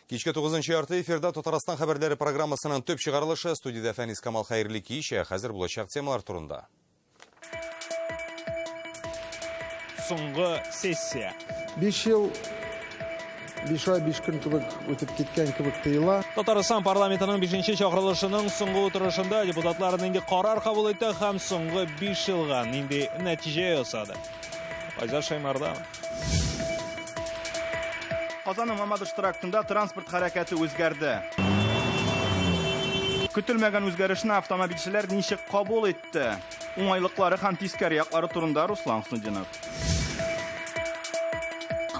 Кичке 9:30 эфирда Татарстан хәбәрләре программасының төп чыгарылышы. Студиядә Фәнис Камал, хәерле кич. Ә хәзер булачак темалар турында. Соңгы сессия. 5 ел 5 ай 5 көн кебек үтеп киткән кебек тоела. Татарстан парламентының 5 чакырылышының соңгы утырышында депутатлар нинди карар кабул итте һәм соңгы 5 елга нинди нәтиҗә ясады? Айзат Шаймарданов. Казанның Мамадыш трактында транспорт хәрәкәте үзгәрде. Көтелмәгән үзгәрешне автомобильчеләр ничек кабул итте? Уңайлыклары һәм тискәре яклары турында Руслан Хөснетдинов.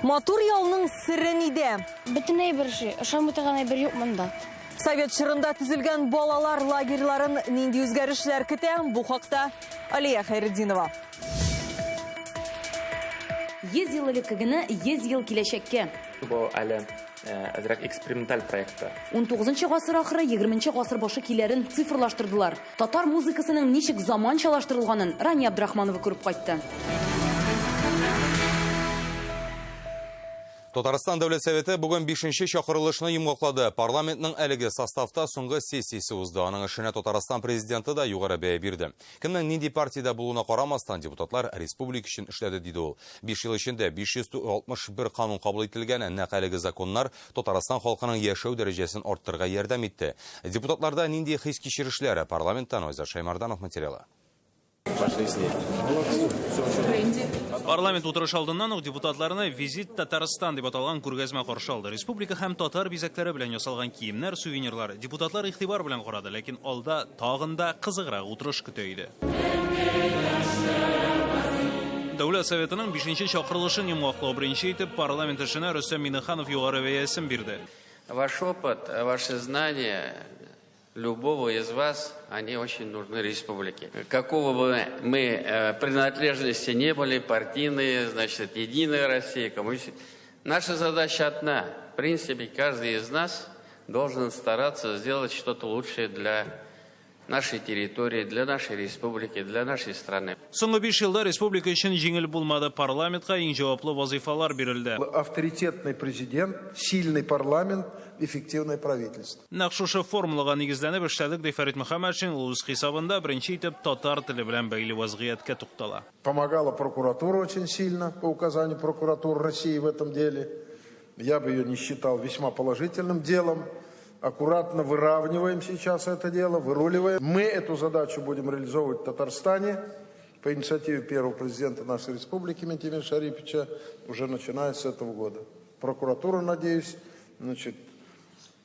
Матур ялның сере нидә? Бөтен әйбер ошый, ошамый торган әйбер юк монда. Совет чорында төзелгән балалар лагерьларын нинди үзгәрешләр көтә? Бу хакта Алия Хәйретдинова. 100 ел элеккегене 100 ел киләчәккә. Бу әле әзрәк эксперименталь проекты. 19 гасыр ахыры, 20 гасыр башы көйләрен цифрлаштырдылар. Татар музыкасының ничек заманчалаштырылганын Рания Абдрахманова күреп кайтты. Татарстан Дәүләт Советы бүген 5-нче чакырылышны йомгаклады. Парламентның әлеге составта соңгы сессиясе узды. Аның эшенә Татарстан президенты да югары бәя бирде. Кемнең нинди партиядә булуына карамастан, депутатлар республика өчен эшләде, диде ул. 5 ел эчендә 561 канун кабул ителгән, нәкъ әлеге законнар Татарстан халкының яшәү дәрәҗәсен арттырырга ярдәм итте. Депутатларда нинди хис-кичерешләр? Парламенттан Айзат Шаймарданов материалы. Парламент утырышы алдыннан ук депутатларны Визит Татарстан дип аталган күргәзмә каршы алды. Республика һәм татар бизәкләре белән ясалган киемнәр, сувенирлар депутатлар игътибар белән карады, ләкин алда тагын да кызыграк утырыш көтә иде. Дәүләт Советының 5 чакырылышын йомгаклау беренче итеп парламент эшенә Рөстәм Миңнеханов югары бәясен бирде. Ваш опыт, ваши знания любого из вас, они очень нужны республике. Какого бы мы принадлежности не были, партийные, значит, Единая Россия, коммунисты. Наша задача одна. В принципе, каждый из нас должен стараться сделать что-то лучшее для нашей территории, для нашей республики, для нашей страны. Соңгы 5 елда республика өчен җиңел булмады. Парламентка иң җаваплы вазыйфалар бирелде. Авторитетный президент, сильный парламент, эффективное правительство. Нәкъ шушы формулага нигезләнеп эшләдек, ди Фәрит Мөхәммәтшин. Ул үз хисабында беренче итеп татар теле белән бәйле вазгыятькә туктала. Помогала прокуратура очень сильно, по указанию прокуратуры России в этом деле. Я бы ее не считал весьма положительным делом. Аккуратно выравниваем сейчас это дело, выруливаем. Мы эту задачу будем реализовывать в Татарстане по инициативе первого президента нашей республики Минтимера Шариповича уже начиная с этого года. Прокуратура, надеюсь, значит,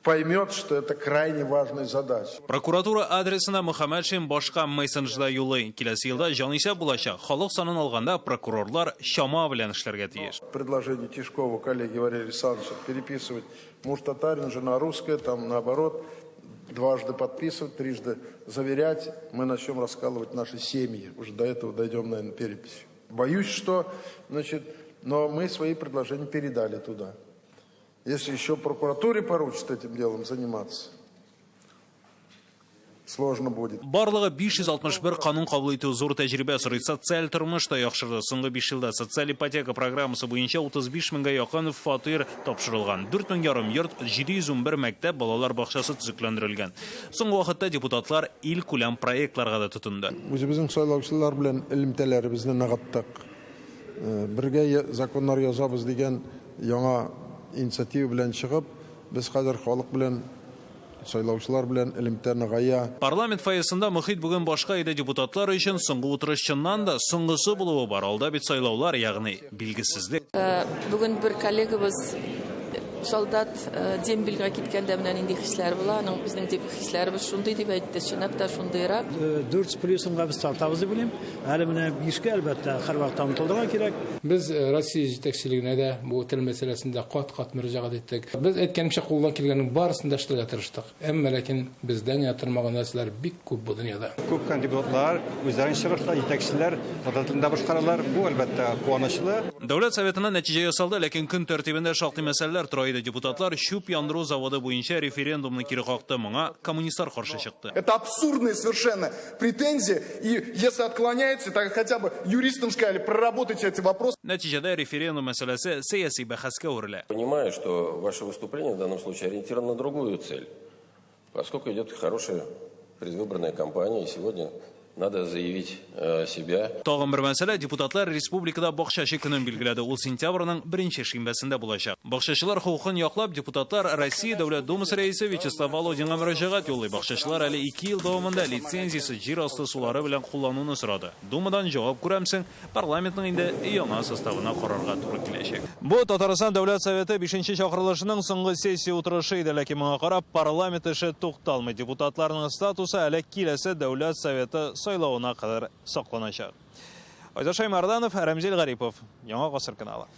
поймет, что это крайне важная задача. Прокуратура адресына Мөхәммәтшин башка мессенджда юллый. Киләсе елда җанисәп булачак. Халык санын алганда прокурорлар чама белән эшләргә тиеш. Предложение Тишкова, коллеги Валерия Александровича, переписывать муж татарин, жена русская, там наоборот, дважды подписывать, трижды заверять. Мы начнем раскалывать наши семьи. Уже до этого дойдем, наверное, переписью. Боюсь, что, значит, но мы свои предложения передали туда. Если еще прокуратуре поручат этим делом заниматься, сложно будет. Барлыгы 561 канун кабул итү зур тәҗрибә сорый. Социаль тормыш та яхшырды. Соңгы 5 елда социаль ипотека программасы буенча 35 меңгә якын фатир тапшырылган. 4,5 йорт, 711 мәктәп, балалар бакчасы төзекләндерелгән. Соңгы вакытта депутатлар ил күләм проектларга да тотынды. Үзебезнең сайлаучылар белән элемтәләребезне ныгыттык. Бергә законнар язабыз дигән яңа инициатива белән чыгып, без хәзер халык белән, сайлаучылар белән элемтә ныгая. Парламент фойесында мохит бүген башка иде. Депутатлар өчен соңгы утырыш чыннан да соңгысы булуы бар. Алда бит сайлаулар, ягъни билгесезлек. Бүген бер коллегабыз солдат дембельгә киткәндә менә нинди хисләр була, аның безнең дип хисләребез шундый дип әйтте, чынлап та шундыйрак. 4 плюсымга без тартабыз дип уйлыйм. Әле менә 5-кә әлбәттә һәрвакытта омтылырга кирәк. Без Россия җитәкчелегенә дә бу тел мәсьәләсендә кат-кат мөрәҗәгать иттек. Без әйткәнемчә кулдан килгәннең барысын да эшләргә тырыштык. Әмма ләкин бездән генә тормаган нәрсәләр бик күп бу дөньяда. Күп кенә депутатлар үзләрен чыгышлар, җитәкчеләр татар телендә башкаралар. Бу әлбәттә куанычлы. Дәүләт Советына нәтиҗә ясалды, ләкин көн тәртибендә шактый мәсьәләләр тора иде. иде. Депутатлар чүп яндыру заводы буенча референдумны кире какты. Моңа коммунистлар каршы чыкты. Это абсурдные совершенно претензии. И если отклоняются, так хотя бы юристам сказали, проработайте эти вопросы. Нәтиҗәдә референдум мәсьәләсе сәяси бәхәскә әверелә. Понимаю, что ваше выступление в данном случае ориентировано на другую цель. Поскольку идет хорошая предвыборная кампания, и сегодня надо заявить себя. Тагын бер мәсьәлә, депутатлар республикада бакчачы көнен билгеләде. Ул сентябрьнең беренче шимбәсендә булачак. Бакчачылар хокукын яклап, депутатлар Россия Дәүләт Думасы рәисе Вячеслав Володинга мөрәҗәгать юллый. Бакчачылар әле 2 ел дәвамында лицензиясез җир асты сулары белән куллануны сорады. Думадан җавап күрәмсең, парламентның инде яңа составына карарга туры киләчәк. Бу Татарстан Дәүләт Советы 5нче чакырылышының соңгы сессия утырышы иде, ләкин моңа карап парламент эше тукталмый. Депутатларның статусы әле киләсе Дәүләт Советы сайлавына кадәр сакланачак. Айдар Шаймарданов, Рәмзил Гарипов, Яңа Гасыр каналы.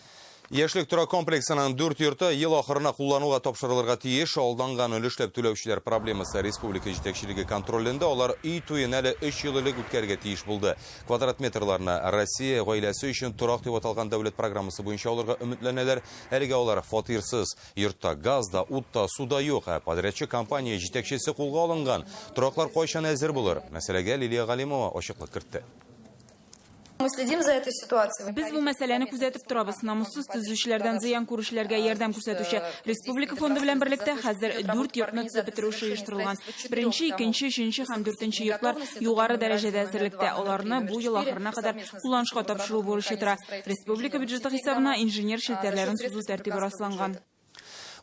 Яшьлек торак комплексының 4 йорты ел ахырына куллануга тапшырылырга тиеш. Алданган өлешләп түләүчеләр проблемасы республика җитәкчелеге контролендә. Алар өй туен әле 3 ел элек үткәрергә тиеш булды. Квадрат метрларны Россия гаиләсе өчен торак дип аталган дәүләт программасы буенча алырга өметләнәләр. Әлегә алар фатирсыз. Йортта газ да, ут та, су да юк. Ә подрядчы компания җитәкчесе кулга алынган. Тораклар кайчан әзер булыр? Мәсьәләгә Лилия Галимова ачыклык кертте. Мы следим за этой ситуацией. Без бу мәсьәләне күзәтеп торабыз. Намуссыз төзүчеләрдән зыян күрүчеләргә ярдәм күрсәтүче Республика фонды белән берлектә хәзер 4 йортны төзеп бетерү эше оештырылган. Беренче, икенче, өченче һәм дүртенче йортлар югары дәрәҗәдә әзерлектә. Аларны бу ел ахырына кадәр кулланышка тапшыру бурычы тора. Республика бюджеты хисабына инженер челтәрләрен сузу тәртибе расланган.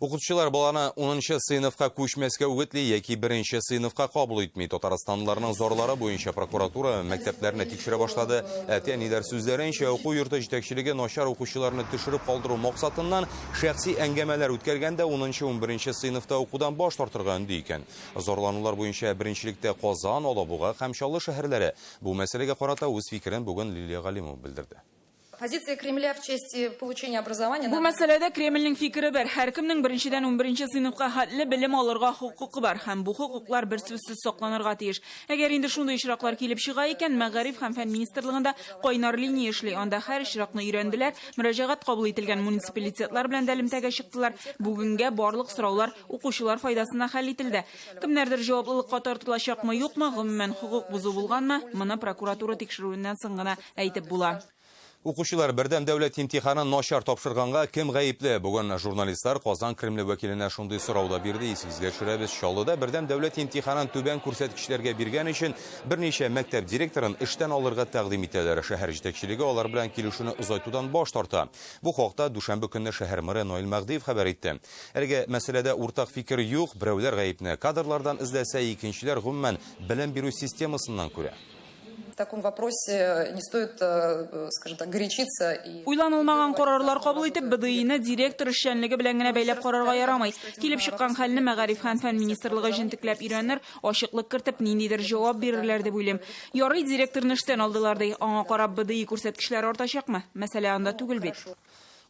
Укытучылар баланы 10нчы сыйныфка күчмәскә үгетли яки 1нче сыйныфка кабул итми. Татарстанлыларның зарлары буенча прокуратура мәктәпләрне тикшерә башлады. Әти-әниләр сүзләренчә, уку йорты җитәкчелеге начар укучыларны төшереп калдыру максатыннан шәхси әңгәмәләр үткәргәндә 10нчы, 11нче сыйныфта укудан баш тартырга өнди икән. Зарланулар буенча беренчелектә Казан, Алабуга һәм Чаллы шәһәрләре. Бу мәсьәләгә карата үз фикерен бүген Лилия Галимова белдерде. Позиция Кремля в честь получения образования. Бу мәсьәләдә Кремльнең фикере бер. Һәркемнең беренчедән 11нче сыйныфка хәтле белем алырга хокукы бар һәм бу хокуклар бер сүзсез сакланырга тиеш. Әгәр инде шундый очраклар килеп чыга икән, Мәгариф һәм фән министрлыгында кайнар линия эшли. Анда һәр очракны өйрәнделәр, мөрәҗәгать кабул ителгән муниципалитетлар белән дә элемтәгә чыктылар. Бүгенгә барлык сораулар укучылар файдасына хәл ителде. Кемнәрдер җаваплылыкка тартылачакмы, юкмы, гомумән хокук бозу булганмы, моны прокуратура тикшерүеннән соң гына әйтеп була. Укучылар бердәм дәүләт имтиханын начар тапшырганга кем гаепле? Бүген журналистлар Казан Кремле вәкиленә шундый сорау да бирде. Исегезгә төшерәбез, Чаллыда бердәм дәүләт имтиханын түбән күрсәткечләргә биргән өчен берничә мәктәп директорын эштән алырга тәкъдим итәләр. Шәһәр җитәкчелеге алар белән килешүне озайтудан баш тарта. Бу хакта дүшәмбе көнне шәһәр мэры Наил Мәһдиев хәбәр итте. Әлегә мәсьәләдә уртак фикер юк, берәүләр гаепне кадрлардан эзләсә, икенчеләр гомумән белем бирү системасыннан күрә. В таком вопросе не стоит, скажем так, горячиться. Уйланылмаган карарлар кабул итеп, БДИны директор эшчәнлеге белән генә бәйләп карарга ярамый. Килеп чыккан хәлне Мәгариф һәм фән министрлыгы җентекләп өйрәнер, ачыклык кертеп, ниндидер җавап бирерләр дип уйлыйм. Ярый, директорны эштән алдылар ди. Аңа карап БДИ күрсәткечләре артачакмы? Мәсьәлә анда түгел бит.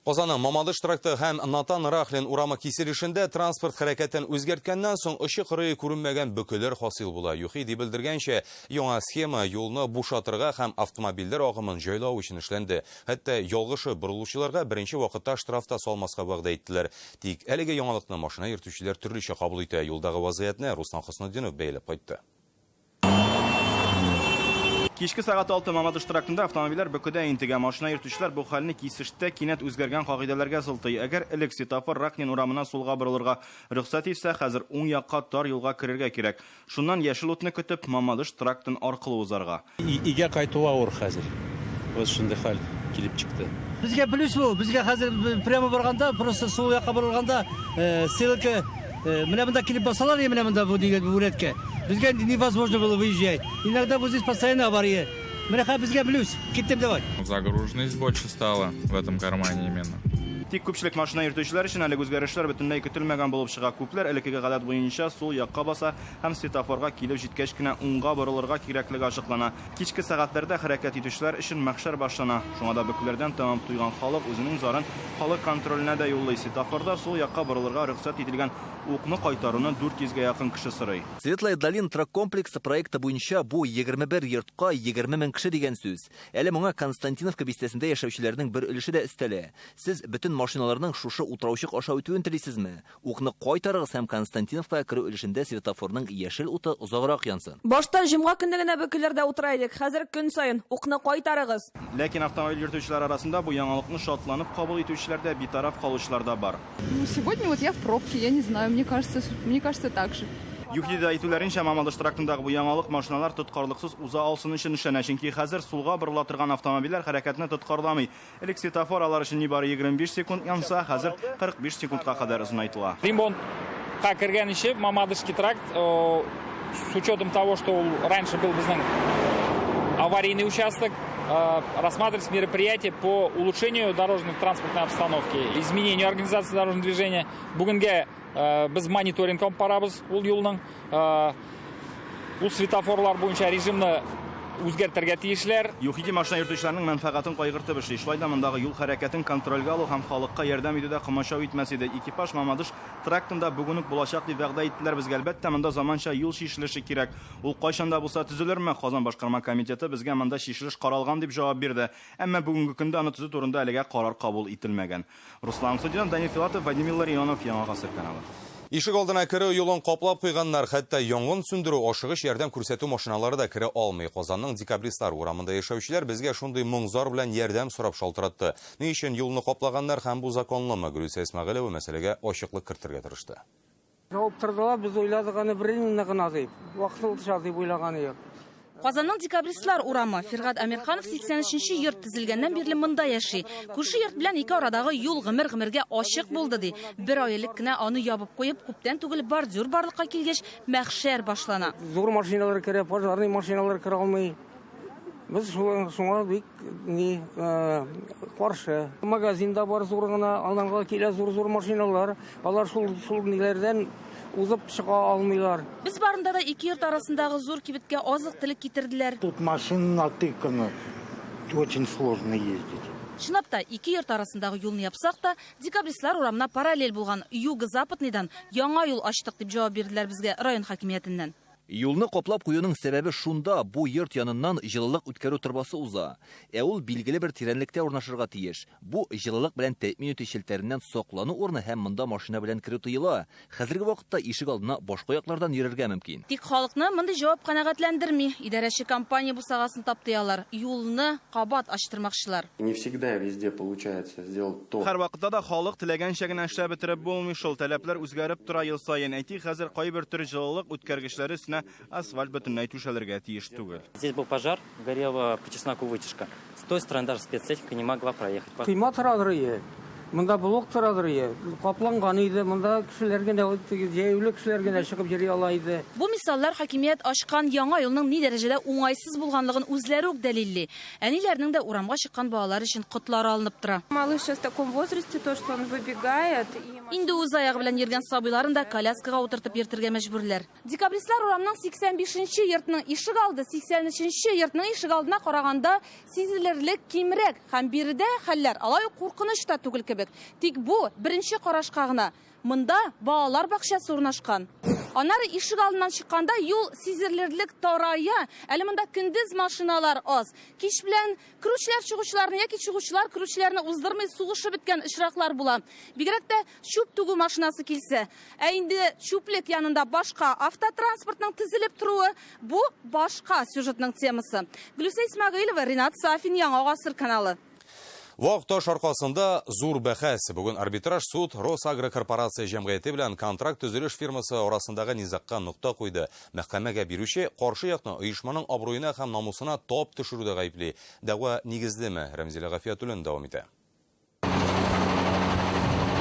Казанның Мамадыш тракты һәм Натан Рахлин урамы киселешендә транспорт хәрәкәтен үзгәрткәннән соң очы кырые күренмәгән бөкеләр хасил була. ЮХИДИ белдергәнчә, яңа схема юлны бушатырга һәм автомобильләр агымын җайлау өчен эшләнде. Хәтта ялгышы борылучыларга беренче вакытта штраф та салмаска вәгъдә иттеләр. Тик әлеге яңалыкны машина йөртүчеләр төрлечә кабул итә. Юлдагы вазгыятьне Руслан Хөснетдинов бәйләп кайтты. Кичке сәгать 6 Мамадыш трактында автомобильләр бөкедә интегә. Машина йөртүчеләр бу хәлне кисештә кинәт үзгәргән кагыйдәләргә сылтый. Әгәр элек светофор Рахнин урамына сулга борылырга рөхсәт итсә, хәзер уң якка тар юлга керергә кирәк. Шуннан яшел утны көтеп, Мамадыш трактын аркылы узарга. Игә кайту авыр хәзер. Вот шундый хәл килеп чыкты. Безгә плюс бу, безгә хәзер прямо барганда, просто сул якка борылганда, стрелка менә монда килеп басалар, менә монда бу дигән бу рәткә. Безгә невозможно было выезжать. Иногда вот здесь постоянно авария. Менә хәзер безгә плюс. Киттем давай. Загруженность больше стала в этом кармане именно. Тик күпчелек машина йөртүчеләр өчен әлеге үзгәрешләр бөтенләй көтелмәгән булып чыга. Күпләр элеккеге гадәт буенча сул якка баса һәм светофорга килеп җиткәч кенә уңга борылырга кирәклеге ачыклана. Кичке сәгатьләрдә хәрәкәт итүчеләр өчен мәхшәр башлана. Шуңа да бөкеләрдән тәмам туйган халык үзенең зарын халык контроленә дә юллый. Светофорда сул якка борылырга рөхсәт ителгән укны кайтаруны 400гә якын кеше сорый. Светлая долина торак комплексы проекты буенча бу 21 йортка 20 мең кеше дигән сүз. Әле моңа Константиновка бистәсендә яшәүчеләрнең бер өлеше дә өстәлә. Сез бөтен машиналарның шушы утраучык аша үтүен телисезме? Укны кайтарыгыз һәм Константиновкага керү өлешендә светофорның яшел уты озаграк янсын. Башта җомга көнне генә бөкеләрдә утыра идек, хәзер көн саен. Укны кайтарыгыз. Ләкин автомобиль йөртүчеләр арасында бу яңалыкны шатланып кабул итүчеләр дә, битараф калучылар да бар. Ну, сегодня вот я в пробке, я не знаю, мне кажется так же. ЮХИДИда әйтүләренчә, Мамадыш трактындагы бу яңалык машиналар тоткарлыксыз уза алсын өчен эшләнә, чөнки хәзер сулга борыла торган автомобильләр хәрәкәтне тоткарламый. Элек светофор алар өчен нибары 25 секунд янса, хәзер 45 секундка кадәр озынайтыла. Ремонтка кергән ише Мамадышский тракт, с учетом того, что раньше был безнең аварийный участок, рассматривались мероприятия по улучшению дорожно-транспортной обстановки, изменению организации дорожного движения. Бүгенгә без мониторинг алып барабыз ул юлның. Ул светофорлар буенча режимны үзгәртергә тиешләр. ЮХИДИ машина йөртүчеләрнең мәнфәгатен кайгыртып эшли. Шулай да мондагы юл хәрәкәтен контрольгә алу һәм халыкка ярдәм итүдә комачау итмәс иде. Экипаж Мамадыш трактында бүген үк булачак дип вәгъдә иттеләр безгә. Әлбәттә, монда заманча юл чишелеше кирәк. Ул кайчан да булса төзелерме? Казан башкарма комитеты безгә монда чишелеш каралган дип җавап бирде. Әмма бүгенге көндә аны төзү турында әлегә карар кабул ителмәгән. Руслан Судинов, Данил Филатов, Владимир Ларионов, Яңа Гасыр каналы. Ишек алдына керү юлын каплап куйганнар, хәтта янгын сүндерү, ашыгыч ярдәм күрсәтү машиналары да керә алмый. Казанның Декабристлар урамында яшәүчеләр безгә шундый моң-зар белән ярдәм сорап шалтыратты. Ни өчен юлны каплаганнар һәм бу законлымы? Гөлүсә Исмәгыйлева мәсьәләгә ачыклык кертергә тырышты. Жауап тордылар, без уйладык аны временно гына дип, вакытлыча дип уйлаган идек. Казанның Декабристлар урамы. Фиргат Әмирханов 83нче йорт төзелгәннән бирле монда яши. Күрше йорт белән ике арадагы юл гомер-гомергә ачык булды ди. Бер ай элек кенә аны ябып куеп, күптән түгел бордюр барлыкка килгәч, мәхшәр башлана. Зур машиналар керә, пожарный машиналар керә алмый. Без шуңа бик ни каршы. Магазинда бар зур гына, аннан килә зур-зур машиналар. Алар шул ниләрдән узып чыга алмыйлар. Без барында да ике йорт арасындагы зур кибеткә азык-төлек китерделәр. Тут машина натыкана, очень сложно ездить. Чынлап та, ике йорт арасындагы юлны япсак та, Декабристлар урамына параллель булган Юго-Западныйдан яңа юл ачтык дип җавап бирделәр безгә район хакимиятеннән. Юлны каплап куюның сәбәбе шунда, бу йорт яныннан җылылык үткәрү торбасы уза. Ә ул билгеле бер тирәнлектә урнашырга тиеш. Бу җылылык белән тәэмин итү челтәреннән саклану урыны һәм монда машина белән керү тыела. Хәзерге вакытта ишек алдына башка яклардан йөрергә мөмкин. Тик халыкны мондый җавап канәгатьләндерми. Идарәче компания бусагасын таптый алар. Юлны кабат ачтырмакчылар. Не всегда везде получается сделать то. Һәр вакытта да халык теләгәнчә генә эшләп бетереп булмый шул. Таләпләр үзгәреп тора ел саен. Әйтик, хәзер кайбер төр җылылык үткәргечләре өстенә асфальт бөтенләй түшәлергә тиеш түгел. Здесь был пожар, горела по чесноку вытяжка. С той стороны даже спецтехника не могла проехать. Койма торадыр ие. Монда блок торадыр ие. Капланган иде, монда кешеләр генә, җәяүле кешеләр генә чыгып йөри ала иде. Бу мисаллар хакимият ачкан яңа юлның ни дәрәҗәдә уңайсыз булганлыгын үзләре үк дәлилли. Әниләрнең дә урамга чыккан балалар өчен котлары алынып тора. Малыш сейчас в таком возрасте, то, что он выбегает. Инде үз аягы белән йөргән сабыйларын да коляскага утыртып йөртергә мәҗбүрләр. Декабристлар урамының 85нче йортның ишек алды, 83нче йортның ишек алдына караганда сизелерлек кимрәк һәм биредә хәлләр алай ук куркыныч та түгел кебек. Тик бу беренче карашка гына. Монда балалар бакчасы урнашкан. Аннары ишек алдыннан чыкканда юл сизелерлек тарая. Әле монда көндез машиналар аз. Кич белән керүчеләр чыгучыларны яки чыгучылар керүчеләрне уздырмый сугышып беткән очраклар була. Бигрәк тә чүп түгү машинасы килсә. Ә инде чүплек янында башка автотранспортның тезелеп торуы бу башка сюжетның темасы. Гөлүсә Исмәгыйлева, Ринат Сафин, Яңа Гасыр каналы. Вак таш аркасында зур бәхәс. Бүген арбитраж суд Росагрокорпорация җәмгыяте белән контракт төзелеш фирмасы арасындагы низагка нокта куйды. Мәхкәмәгә бирүче каршы якны оешманың абруена һәм намусына тап төшерүдә гаепли. Дәгъва нигезлеме? Рәмзилә Гафиятуллина дәвам итә.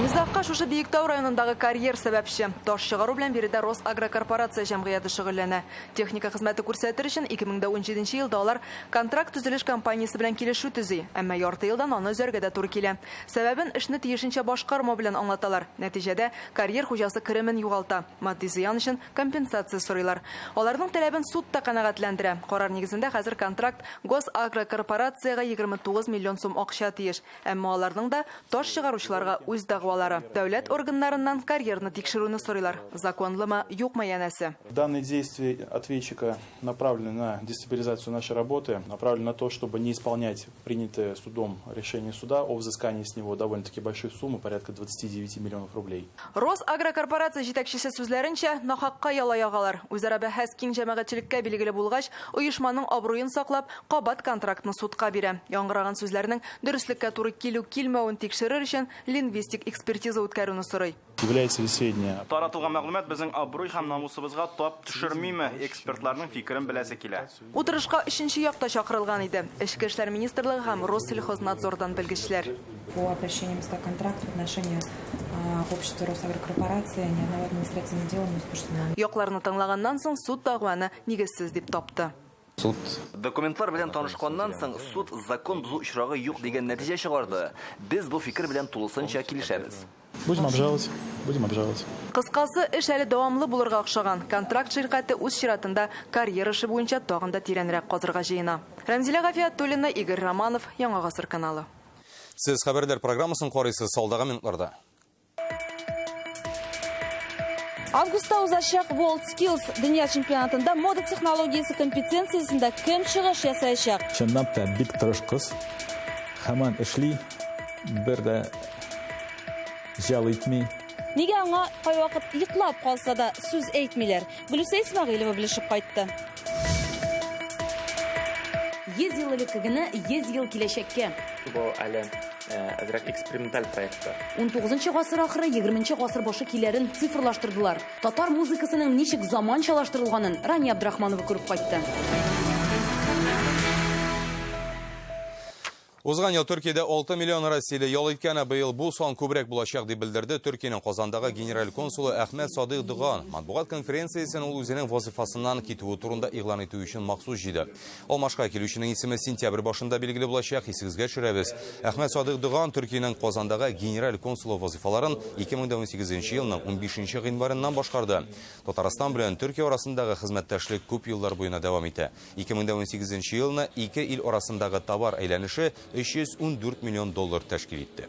Низагка шушы Биектау районындагы карьер сәбәпче. Таш чыгару белән биредә Росагрокорпорация җәмгыяте шөгыльләнә. Техника хезмәте күрсәтер өчен 2017 елда алар контракт төзелеш компаниясе белән килешү төзи. Әмма ярты елдан аны өзәргә дә туры килә. Сәбәбен эшне тиешенчә башкармау белән аңлаталар. Нәтиҗәдә карьер хуҗасы керемен югалта. Матди зыян өчен компенсация сорыйлар. Аларның таләбен суд та канәгатьләндерә. Карар нигезендә хәзер контракт Госагрокорпорациягә 29 миллион сум акча тиеш. Әмма аларның да таш чыгаручыларга үз дәгъвасы. дәгъвалары. Дәүләт органнарыннан карьерны тикшерүне сорыйлар. Законлымы, юкмы янәсе. Данные действия ответчика направлены на дестабилизацию нашей работы, направлены на то, чтобы не исполнять принятое судом решение суда о взыскании с него довольно-таки большой суммы, порядка 29 миллионов рублей. Росагрокорпорация җитәкчесе сүзләренчә, нахакка яла ягалар. Үзара бәхәс киң җәмәгатьчелеккә билгеле булгач, оешманың абруен саклап, кабат контрактны судка бирә. Яңгыраган сүзләрнең дөреслеккә туры килү-килмәвен тикшерер өчен лингвистик экспертиза үткәрүне сорый. Является ли сведения Таратылган мәгълүмат безнең абруй һәм намусыбызга тап төшермиме? Экспертларның фикерен беләсе килә. Утырышка өченче як та чакырылган иде. Эчке эшләр министрлыгы һәм Россельхознадзордан белгечләр. По обращениям за контракт в отношении общества Росагрокорпорации ни одного административного дела не возбуждено. Якларны тыңлаганнан соң суд дәгъваны нигезсез дип тапты. Суд документлар белән танышканнан соң суд закон бозу очрагы юк дигән нәтиҗә чыгарды. Без бу фикер белән тулысынча килешәбез. Будем обжаловать, будем обжаловать. Кыскасы, эш әле дәвамлы булырга охшаган. Контракт ширкәте үз чиратында карьера эше буенча тагын да тирәнрәк казырга җыена. Рәмзилә Гафиятуллина, Игорь Романов, Яңа Гасыр каналы. Сез хәбәрләр программасын карыйсыз алдагы минутларда. Августта узачак World Skills дөнья чемпионатында мода технологиясе компетенциясендә кем чыгыш ясаячак? Чынлап та бик тырыш кыз. Һаман эшли, бер дә җал итми. Нигә аңа кайвакыт йоклап калса да сүз әйтмиләр? Гөлүсә Исмәгыйлева белешеп кайтты. 100 ел элеккегене 100 ел киләчәккә. Бу әле әзрәк эксперименталь проекты. 19 гасыр ахыры, 20 гасыр башы көйләрен цифрлаштырдылар. Татар музыкасының ничек заманчалаштырылганын Рания Абдрахманова күреп кайтты. Узган ел Төркиядә 6 миллион россияле ял иткән, быел бу сан күбрәк булачак дип белдерде Төркиянең Казандагы генераль консулы Әхмәт Садык Доган. Матбугат конференциясен ул үзенең вазифасыннан китүе турында игълан итү өчен махсус җыйды. Алмашка килүченең исеме сентябрь башында билгеле булачак, исегезгә төшерәбез. Әхмәт Садык Доган Төркиянең Казандагы генераль консулы вазифаларын 2018 елның 15 гыйнварыннан башкарды. Татарстан белән Төркия арасындагы хезмәттәшлек күп еллар буена дәвам итә. 2018 елны ике ил арасындагы товар әйләнеше 314 миллион доллар тәшкил итте.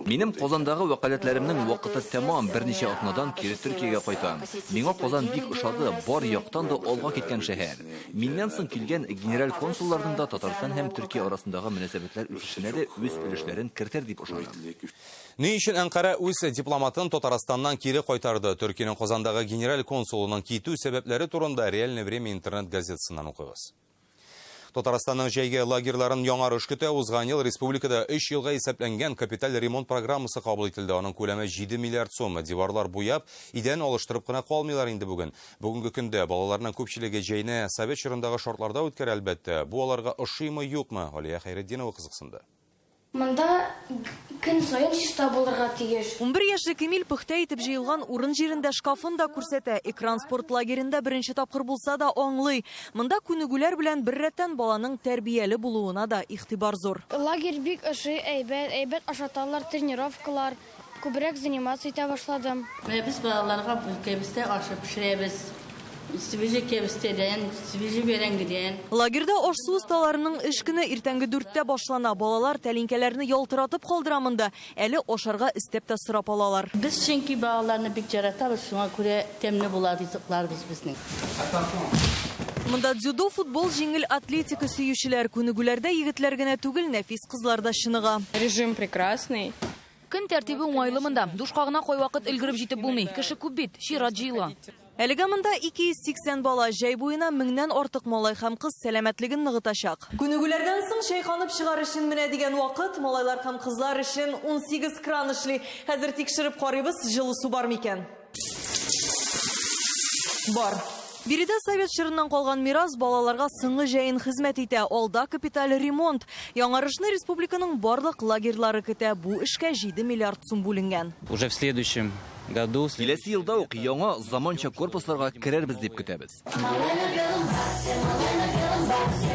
Минем Казандагы вәкаләтләремнең вакыты тәмам, берничә атнадан кире Төркиягә кайтам. Миңа Казан бик ошады, бар яктан да алга киткән шәһәр. Миннән соң килгән генераль консулларның да Татарстан һәм Төркия арасындагы мөнәсәбәтләр үсешенә дә үз өлешләрен кертер дип ышанам. Ни өчен Әнкара үз дипломатын Татарстаннан кире кайтарды? Төркиянең Казандагы генераль консулының китү сәбәпләре турында Реальное время интернет газетасыннан укыгыз. Татарстанның җәйге лагерьларын яңарыш көтә. Узган ел республикада 3 елга исәпләнгән капиталь ремонт программасы кабул ителде. Аның күләме 7 миллиард сум. Диварлар буяп, идән алыштырып кына калмыйлар инде бүген. Бүгенге көндә балаларның күпчелеге җәйне совет чорындагы шартларда үткәрә, әлбәттә. Бу аларга ошыймы, юкмы? Алия Хәйретдинова кызыксынды. Монда көн саен чиста булырга тиеш. 11 яшьлек Эмиль пөхтә итеп җыелган урын җирендә шкафын да күрсәтә. Экран спорт лагеренда беренче тапкыр булса да аңлый. Монда күнегүләр белән беррәттән баланың тәрбияле булуына да игътибар зур. Лагерь бик ошый, әйбәт, әйбәт ашаталар, тренировкалар, күбрәк заниматься итә башладым. Менә без балаларга кәбестә ашы пешерәбез. Свежий кәбестәдән, свежий бәрәңгедән. Лагерьда аш-су осталарының эш көне иртәнге 4-тә башлана. Балалар тәлинкәләрне ялтыратып калдыра монда. Әле ашарга истәп тә сорап алалар. Без чөнки балаларны бик яратабыз, шуңа күрә тәмле була ризыкларыбыз безнең. Монда дзюдо, футбол, җиңел атлетика сөючеләр. Күнегүләрдә егетләр генә түгел, нәфис кызлар да чыныга. Режим прекрасный. Көн тәртибе уңайлы монда. Душка гына кайвакыт өлгереп җитеп булмый. Кеше күп бит, чират җыела. Әлегә монда 280 бала, җәй буена 1000-нән артык малай һәм кыз сәламәтлеген ныгытачак. Күнегүләрдән соң чәйханып чыгар өчен менә дигән вакыт, малайлар һәм кызлар өчен 18 кран эшли. Хәзер тикшереп карыйбыз, җылы су бар микән? Бар. Биредә совет чорыннан калган мирас балаларга соңгы җәен хезмәт итә. Алда капиталь ремонт. Яңарышны республиканың барлык лагерьлары көтә. Бу эшкә 7 миллиард сум бүленгән. Уже в следующем году. Киләсе елда ук яңа заманча корпусларга керербез дип көтәбез.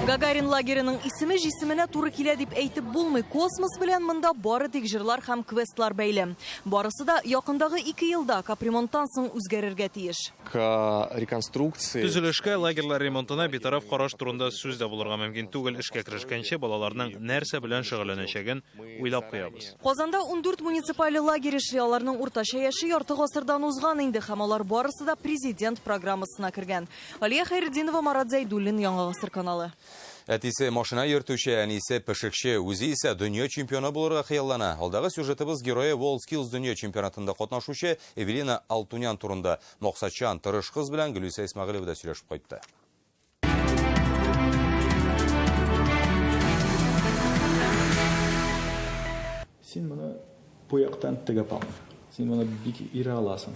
Гагарин лагереның исеме җисеменә туры килә дип әйтеп булмый. Космос белән монда бары тик җырлар һәм квестлар бәйле. Барысы да якындагы 2 елда капремонттан соң үзгәрергә тиеш. К реконструкции. Төзелешкә, лагерьлар ремонтына битараф караш турында сүз дә булырга мөмкин түгел. Эшкә керешкәнче балаларның нәрсә белән шөгыльләнәчәген уйлап куябыз. Казанда 14 муниципаль лагерь эшли. Аларның уртача яше ярты гасырдан узган инде һәм алар барысы да президент программасына кергән. Алия Хәйретдинова, Марат Зәйдуллин, Яңа Гасыр каналы. Әтисе машина йөртүче, әнисе пешекче, үзе исә дөнья чемпионы булырга хыяллана. Алдагы сюжетыбыз герое WorldSkills дөнья чемпионатында катнашучы Эвелина Алтунян турында. Максатчан, тырыш кыз белән Гөлүсә Исмәгыйлева да сөйләшеп кайтты. Син моны бу яктан тегеп ал. Син моны бик ире аласың.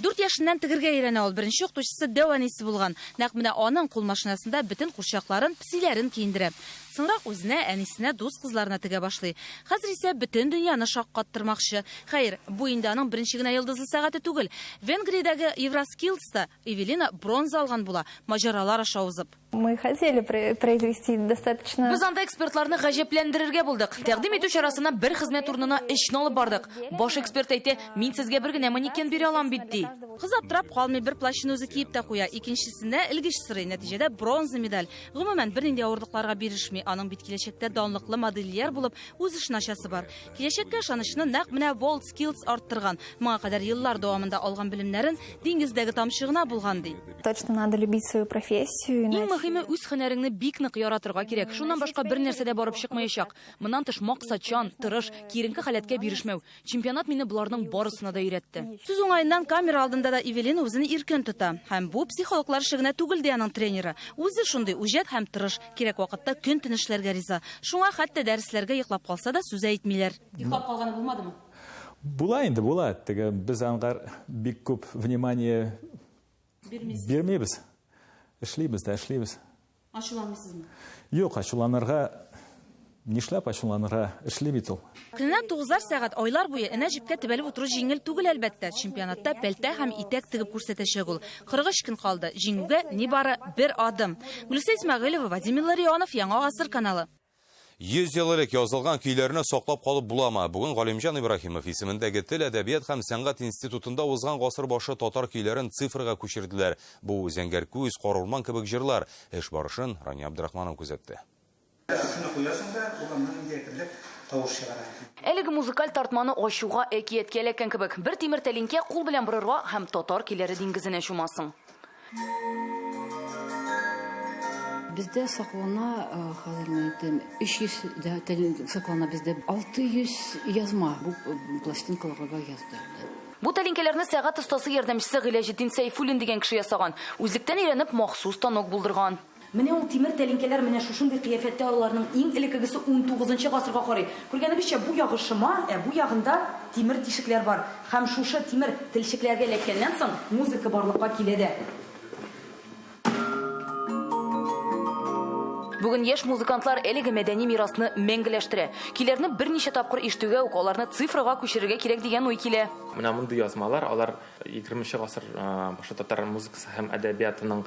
4 яшеннән тегергә өйрәнә ул. Беренче укытучысы дәү әнисе булган. Нәкъ менә аның кул машинасында бөтен курчакларын, песиләрен киендерә. Соңрак үзенә, әнисенә, дус кызларына тегә башлый. Хәзер исә бөтен дөньяны шаккаттырмакчы. Хәер, бу инде аның беренче генә йолдызлы сәгате түгел. Венгриядәге Евроскиллста Эвелина бронза алган була, маҗаралар аша узып. Мы хотели произвести достаточно... Без анда экспертларны гаҗәпләндерергә булдык. Тәкъдим итү чарасына бер хезмәт урынына эшне алып бардык. Баш эксперт әйтә, мин сезгә бер генә манекен бирә алам бит, ди. Кыз аптырап калмый, бер плащын үзе киеп тә куя, икенчесенә элгеч сорый. Нәтиҗәдә бронза медаль. Гомумән, бернинди авырлыкларга бирешми. Аның бит киләчәктә данлыклы модельер булып үз эшен ачасы бар. Киләчәккә ышанычны нәкъ менә WorldSkills арттырган. Моңа кадәр еллар дәвамында алган белемнәрен диңгездәге тамчы гына булган, ди. Точно надо любить свою профессию, Иң мөһиме, үз һөнәреңне бик нык яратырга кирәк. Шуннан башка бер нәрсә дә барып чыкмаячак. Моннан тыш максатчан, тырыш, киеренке халәткә бирешмәү. Чемпионат мине боларның барысына да өйрәтте. Сүз уңаеннан камера алдында да Эвелина үзен иркен тота. Һәм бу психологлар эше генә түгел, ди аның тренеры. Үзе шундый үҗәт һәм тырыш, кирәк вакытта көн-төн эшләргә риза. Шуңа хәтта дәресләргә йоклап калса да сүз әйтмиләр. Йоклап калганы булмадымы? Була инде, була. Теге без аңгар бик күп внимание бирмибез. Эшлибез дә эшлибез. Ачуланмыйсызмы? Юк, ачуланырга нишләп ачуланырга, эшли бит ул. Көненә 9 сәгать айлар буе энә җепкә төбәлеп утыру җиңел түгел, әлбәттә. Чемпионатта пәлтә һәм итәк тегеп күрсәтәчәк ул. 43 көн калды. Җиңүгә нибары бер адым. Гөлүсә Исмәгыйлева, Владимир Ларионов, Яңа Гасыр каналы. 100 ел элек язылган көйләрне саклап калып буламы? Бүген Галимҗан Ибраһимов исемендәге Тел, әдәбият һәм сәнгать институтында узган гасыр башы татар көйләрен цифрга күчерделәр. Бу Зәңгәр күз, Кар урман кебек җырлар. Эш барышын Рания Абдрахманова күзәтте. Әлеге музыкаль тартманы ачуга әкияткә эләккән кебек. Бер тимер тәлинкә кул белән борырга һәм татар көйләре диңгезенә чумасың. Бездә саклана, хәзер мин әйтәм, 300 дә тәлинкә саклана бездә, 600 язма бу пластинкаларга язды. Бу тәлинкәләрне сәгать остасы ярдәмчесе Гыйләҗетдин Сәйфуллин дигән кеше ясаган. Үзлектән өйрәнеп махсус станок булдырган. Менә ул тимер тәлинкәләр менә шушындый кыяфәттә, аларның иң элеккегесе 19 гасырга карый. Күргәнегезчә, бу ягы шома, ә бу ягында тимер тишекләр бар. Һәм шушы тимер телчекләргә эләккәннән соң музыка барлыкка килә дә. Бүген яшь музыкантлар әлеге мәдәни мирасны мәңгеләштерә. Көйләрне берничә тапкыр ишетүгә үк аларны цифрага күчерергә кирәк дигән уй килә. Менә мондый язмалар, алар 20 гасыр башы татар музыкасы һәм әдәбиятының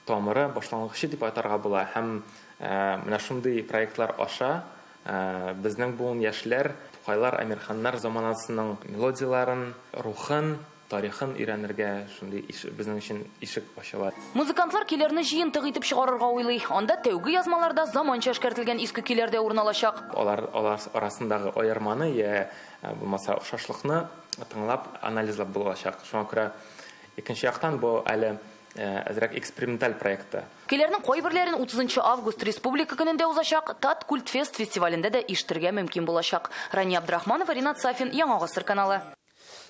тамыры, башлангычы дип атарга була. Һәм менә шундый проектлар аша безнең буын яшьләр Тукайлар, Әмирханнар заманасының мелодияларын, рухын, тарихын өйрәнергә шундый безнең өчен ишек ачыла. Музыкантлар көйләрне җыентык итеп чыгарырга уйлый. Анда тәүге язмаларда заманча эшкәртелгән иске көйләр дә урын алачак. Алар арасындагы аерманы я булмаса охшашлыкны тыңлап, анализлап булачак. Шуңа күрә икенче яктан бу әле әзрәк эксперименталь проекты. Көйләрнең кайберләрен 30 август Республика көнендә узачак Таткультфест фестивалендә дә ишетергә мөмкин булачак. Рания Абдрахманова, Ринат Сафин, Яңа Гасыр каналы.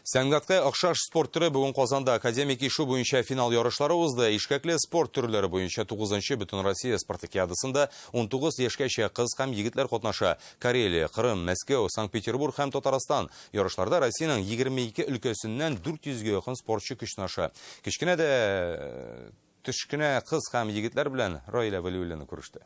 Сәнгатькә охшаш спорт төре бүген Казанда академик ишү буенча финал ярышлары узды. Ишкәкле спорт төрләре буенча 9-нчы Бөтенроссия спартакиадасында 19 яшькәчә кыз һәм егетләр катнаша. Карелия, Кырым, Мәскәү, Санкт-Петербург һәм Татарстан. Ярышларда Россиянең 22 өлкәсеннән 400гә якын спортчы көч сынаша. Кечкенә дә төшкенә кыз һәм егетләр белән Раилә Вәлиуллина күреште.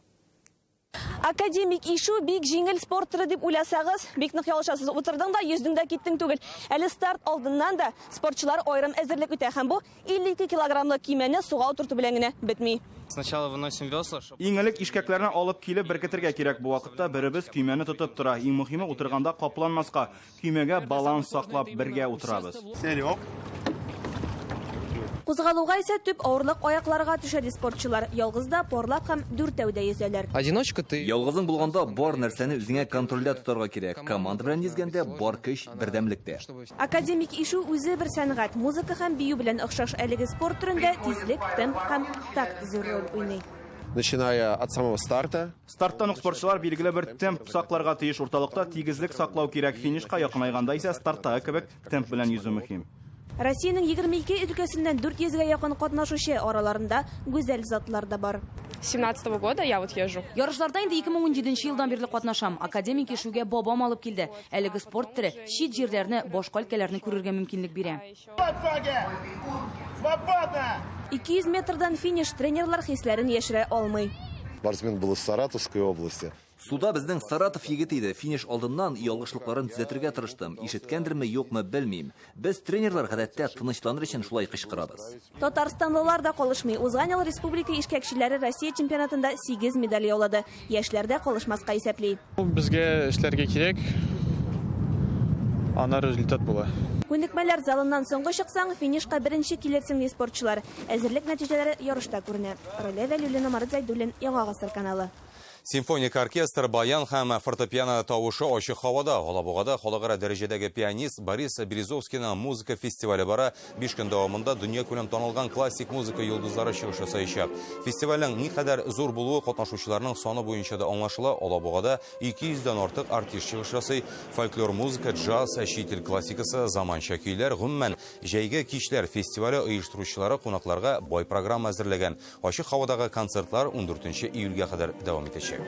Академик ишү бик җиңел спорт төре дип уйласагыз, бик нык ялгышасыз. Утырдың да, йөздең дә киттең түгел. Әле старт алдыннан да спортчылар аерым әзерлек үтә һәм бу 52 килограммлы көймәне суга утырту белән генә бетми. Сначала выносим весла, чтобы... Иң элек ишкәкләрне алып килеп беркетергә кирәк. Бу вакытта беребез көймәне тотып тора. Иң мөһиме утырганда капланмаска. Көймәгә баланс саклап бергә утырабыз. Кузгалуга исә төп авырлык аякларга төшә ди спортчылар. Ялгыз да, парлап һәм дүртәү дә йөзәләр. Одиночка ты. Ялгызың булганда бар нәрсәне үзеңә контрольдә тотарга кирәк. Команда белән йөзгәндә бар көч бердәмлектә. Академик ишү үзе бер сәнгать. Музыка һәм бию белән охшаш әлеге спорт төрендә тизлек, темп һәм такт зур роль уйный. Начиная от самого старта. Старттан ук спортчылар билгеле бер темп сакларга тиеш. Урталыкта тигезлек саклау кирәк. Финишка якынайганда исә старттагы кебек темп белән йөзү мөһим. Россиянең 22 өлкәсеннән 400гә якын катнашучы, араларында гүзәл затлар да бар. 17-го года я вот езжу. Ярышларда инде 2017 елдан бирле катнашам. Академик ишүгә бабам алып килде. Әлеге спорт төре чит җирләрне, башка өлкәләрне күрергә мөмкинлек бирә. 200 метрдан финиш, тренерлар хисләрен яшерә алмый. Спортсмен был из Саратовской области. Суда безнең Саратов егете иде. Финиш алдыннан ялгышлыкларын төзәтергә тырыштым. Ишеткәндерме, юкмы, белмим. Без тренерлар гадәттә тынычланыр өчен шулай кычкырабыз. Татарстанлылар да калышмый. Узган ел республика ишкәкчеләре Россия чемпионатында 8 медаль яулады. Яшьләр дә калышмаска исәпли. Безгә эшләргә кирәк. Ана результат була. Күнекмәләр залыннан соңгы чыксаң, финишка беренче килерсең ди спортчылар. Әзерлек нәтиҗәләре ярышта күренә. Ралия Вәлиуллина, Марат Зәйдуллин, Яңа Гасыр каналы. Симфоник оркестр, баян һәм фортепиано тавышы ачык һавада. Алабугада халыкара дәрәҗәдәге пианист Борис Березовскийның музыка фестивале бара. 5 көн дәвамында дөнья күләм танылган классик музыка йолдызлары чыгыш ясаячак. Фестивальнең никадәр зур булуы катнашучыларның саны буенча да аңлашыла. Алабугада 200дән артык артист чыгыш ясый. Фольклор музыка, джаз, чит ил классикасы, заманча көйләр, гомумән җәйге кичләр фестивале оештыручылары кунакларга бай программа әзерләгән. Ачык һавадагы концертлар 14 июльгә кадәр дәвам итәчәк.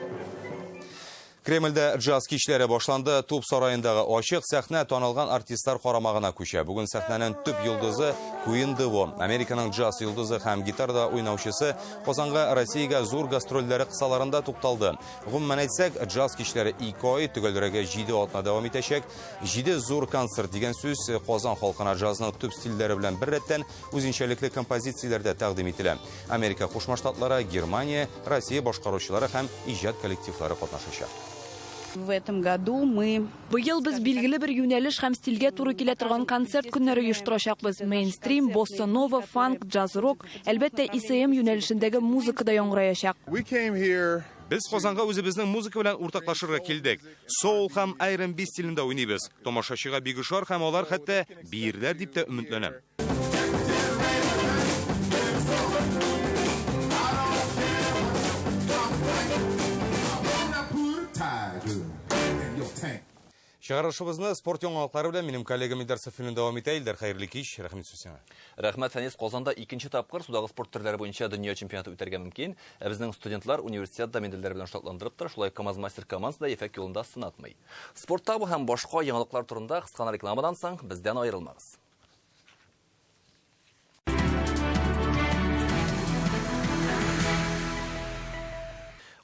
Кремльдә джаз кичләре башланды. Туп сараендагы ачык сәхнә танылган артистлар карамагына күчә. Бүген сәхнәнең төп йолдызы Куин Дево. Американың джаз йолдызы һәм гитарада уйнаучысы Казанга Россиягә зур гастрольләре кысаларында тукталды. Гомумән әйтсәк, джаз кичләре 2 ай, төгәлрәге 7 атна дәвам итәчәк. 7 зур концерт дигән сүз Казан халкына джазның төп стильләре белән беррәттән үзенчәлекле композицияләр дә тәкъдим ителә. Америка Кушма Штатлары, Германия, Россия башкаручылары һәм иҗат коллективлары катнашачак. В этом году мы Быел без билгеле бер юнәлеш һәм стильгә туры килә торган концерт көннәре оештырачакбыз. Мейнстрим, босса нова, фанк, джаз-рок, әлбәттә, ИСМ юнәлешендәге музыка да яңгыраячак. Без Казанга үзебезнең музыка белән уртаклашырга килдек. Соул һәм R&B стилендә уйныйбыз. Тамашачыга бик ошар һәм алар хәтта биерләр дип тә өметләнәм. Чыгарылышыбызны спорт яңалыклары белән минем коллегам Илдар Сафин дәвам итә. Илдар, хәерле кич, рәхмәт сүз сиңа. Рәхмәт, Фәнис. Казанда икенче тапкыр судагы спорт төрләре буенча дөнья чемпионаты үтәргә мөмкин. Ә безнең студентлар университетта медальләр белән шатландырып тора, шулай КАМАЗ мастер командасы да ефәк юлында сынатмый. Спортта бу һәм башка яңалыклар турында кыска рекламадан соң бездән аерылмагыз.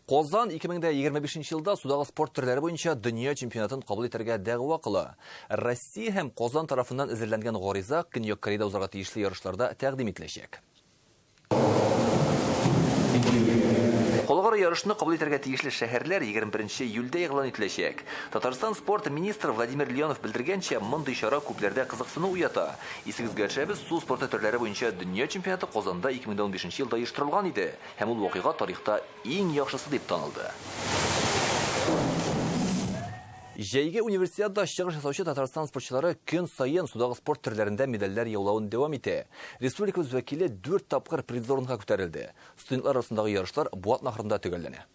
Казан 2025 елда судагы спорт төрләре буенча дөнья чемпионатын кабул итәргә дәгъва кыла. Россия һәм Казан тарафыннан әзерләнгән гариза Көньяк Кореяда узарга тиешле ярышларда тәкъдим ителәчәк. Халыкара ярышны кабул итәргә тиешле шәһәрләр 21 июльдә игълан ителәчәк. Татарстан спорт министры Владимир Леонов белдергәнчә, мондый чара күпләрдә кызыксыну уята. Исегезгә төшерәбез, су спорты төрләре буенча дөнья чемпионаты Казанда 2015 елда оештырылган иде, һәм ул вакыйга тарихта иң яхшысы дип танылды. Җәйге универсиадада чыгыш ясаучы Татарстан спортчылары көн саен судагы спорт төрләрендә медальләр яулавын дәвам итә. Республикабыз вәкиле 4 тапкыр призлы урынга күтәрелде. Студентлар арасындагы ярышлар бу атна ахырында төгәлләнә.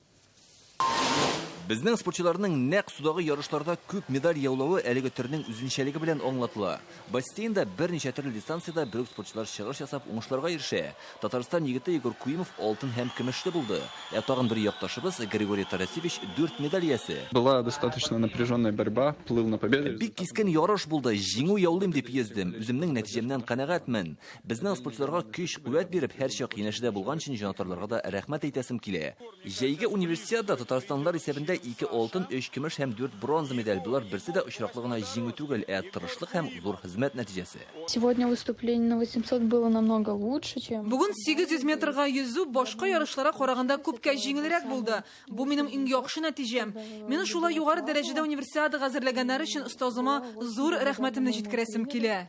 Безнең спортчыларның нәкъ судагы ярышларда күп медаль яулавы әлеге төрнең үзенчәлеге белән аңлатыла. Бассейнда берничә төрле дистанциядә бер үк спортчылар чыгыш ясап уңышларга ирешә. Татарстан егете Егор Куимов алтын һәм көмешле булды. Ә тагын бер якташыбыз Григорий Тарасевич дүрт медаль иясе. Была достаточно напряженная борьба, плыл на победу. Бик кискен ярыш булды, җиңү яулыйм дип йөздем. Үземнең нәтиҗәмнән канәгатьмен. Безнең спортчыларга көч-куәт биреп, һәрчак янәшәдә булган өчен җанатарларга да рәхмәт әйтәсем килә. Җәйге Универсиада татарстанлылар исәбендә ике алтын, өч көмеш һәм дүрт бронза медаль. Болар берсе дә очраклы гына җиңү түгел, ә тырышлык һәм зур хезмәт нәтиҗәсе. Сегодня выступление на 800 было намного лучше, чем... Бүген 800 метрга йөзү башка ярышларга караганда күпкә җиңелрәк булды. Бу минем иң яхшы нәтиҗәм. Мине шулай югары дәрәҗәдә Универсиадага әзерләгәннәре өчен остазыма зур рәхмәтемне җиткерәсем килә.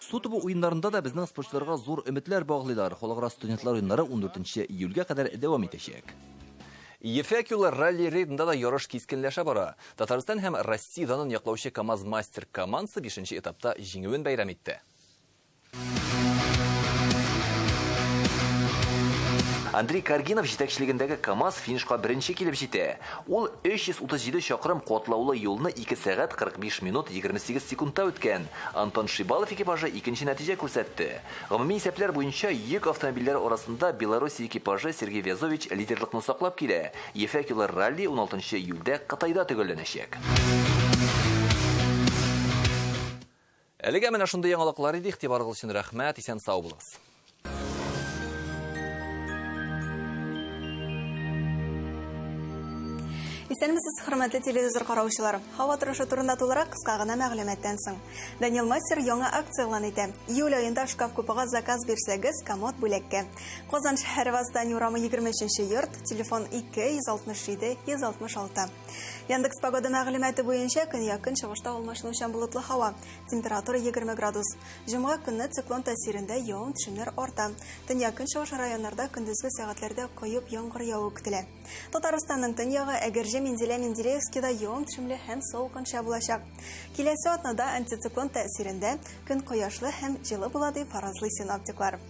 Су тубы уеннарында да безнең спортчыларга зур өметләр баглыйлар. Халыкара студентлар уеннары 14 июльгә кадәр дәвам итәчәк. Ефәк юлы ралли-рейдында да ярыш кискенләшә бара. Татарстан һәм Россия данын яклаучы КАМАЗ-мастер командасы бишенче этапта җиңүен бәйрәм итте. Андрей Каргинов җитәкчелегендәге КАМАЗ финишка беренче килеп җитә. Ул 337 чакрым катлаулы юлны 2 сәгать 45 минут 28 секундта үткән. Антон Шибалов экипажы икенче нәтиҗә күрсәтте. Гомуми исәпләр буенча йөк автомобильләре арасында Белоруссия экипажы Сергей Вязович лидерлыкны саклап килә. Ефәк юлы ралли 16 июльдә Кытайда төгәлләнәчәк. Әлегә менә шундый яңалыклар иде. Игътибарыгыз өчен рәхмәт. Исән-сау булыгыз. Исәнмесез, хөрмәтле телевизор караучылар. Һава торышы турында тулырак кыска гына мәгълүматтан соң. Данил Мастер яңа акция игълан итә. Июль аенда шкаф-купега заказ бирсәгез, комод бүләккә. Казан шәһәре Восстание урамы 23 йорт, телефон 2 167 166. Яндекс Погода мәгълүматы буенча көньяк-көнчыгышта алмашынучан болытлы һава. Температура 20 градус. Җомга көнне циклон тәэсирендә явым-төшемнәр арта. Төньяк-көнчыгыш районнарда көндезге сәгатьләрдә коеп яңгыр явуы көтелә. Татарстанның төньягы Әгерҗе, Минзәлә, Менделеевскида явым-төшемле һәм салкынча булачак. Киләсе атнада антициклон тәэсирендә көн кояшлы һәм җылы була дип фаразлый синоптиклар.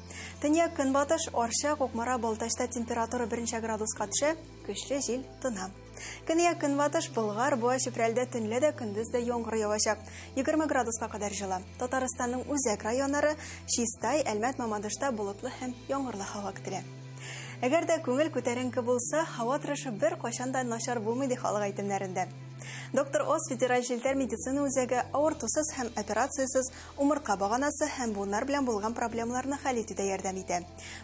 Төньяк-көнбатыш, Арча, Кукмара, Балтачта температура берничә градуска төшә, көчле җил тына. Көньяк-көнбатыш, Болгар, Буа, Чүпрәлдә төнлә дә, көндез дә яңгыр явачак. 20 градуска кадәр җылы. Татарстанның үзәк районнары, Чистай, Әлмәт, Мамадышта болытлы һәм яңгырлы һава көтелә. Әгәр дә күңел күтәренке булса, һава торышы беркайчан да начар булмый, ди халык әйтемнәрендә. Доктор Оз федераль челтәр медицина үзәге авыртусыз һәм операциясез умыртка баганасы һәм буыннар белән булган проблемаларны хәл итүдә ярдәм итә.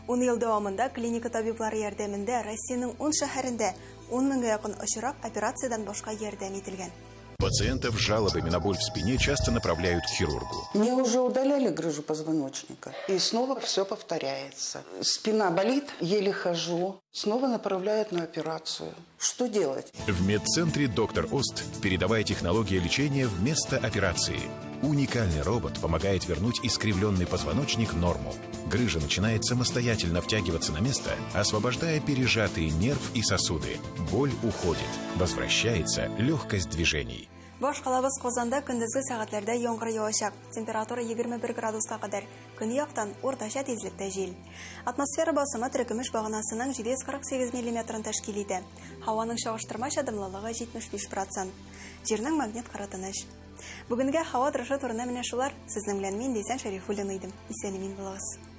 Ун ел дәвамында клиника табиблары ярдәмендә Россиянең ун шәһәрендә ун меңгә якын очрак операциядән башка ярдәм ителгән. Пациентов с жалобами на боль в спине часто направляют к хирургу. Мне уже удаляли грыжу позвоночника, и снова все повторяется. Спина болит, еле хожу, снова направляют на операцию. Что делать? В медцентре «Доктор Ост» передовая технология лечения вместо операции. Уникальный робот помогает вернуть искривленный позвоночник в норму. Грыжа начинает самостоятельно втягиваться на место, освобождая пережатые нерв и сосуды. Боль уходит. Возвращается легкость движений. Башкалабыз Казанда көндезге сәгатьләрдә яңгыр явачак. Температура 21 градуска кадәр. Көньяктан уртача тизлектә җил. Атмосфера басымы терекөмеш баганасының 748 миллиметрын тәшкил итә. Һаваның чагыштырмача дымлылыгы 75 процент. Җирнең магнит кыры тыныч. Бүгенгә һава торышы турында менә шулар. Сезнең белән мин, Ләйсән Шәрифуллина идем. Исән-имин булыгыз.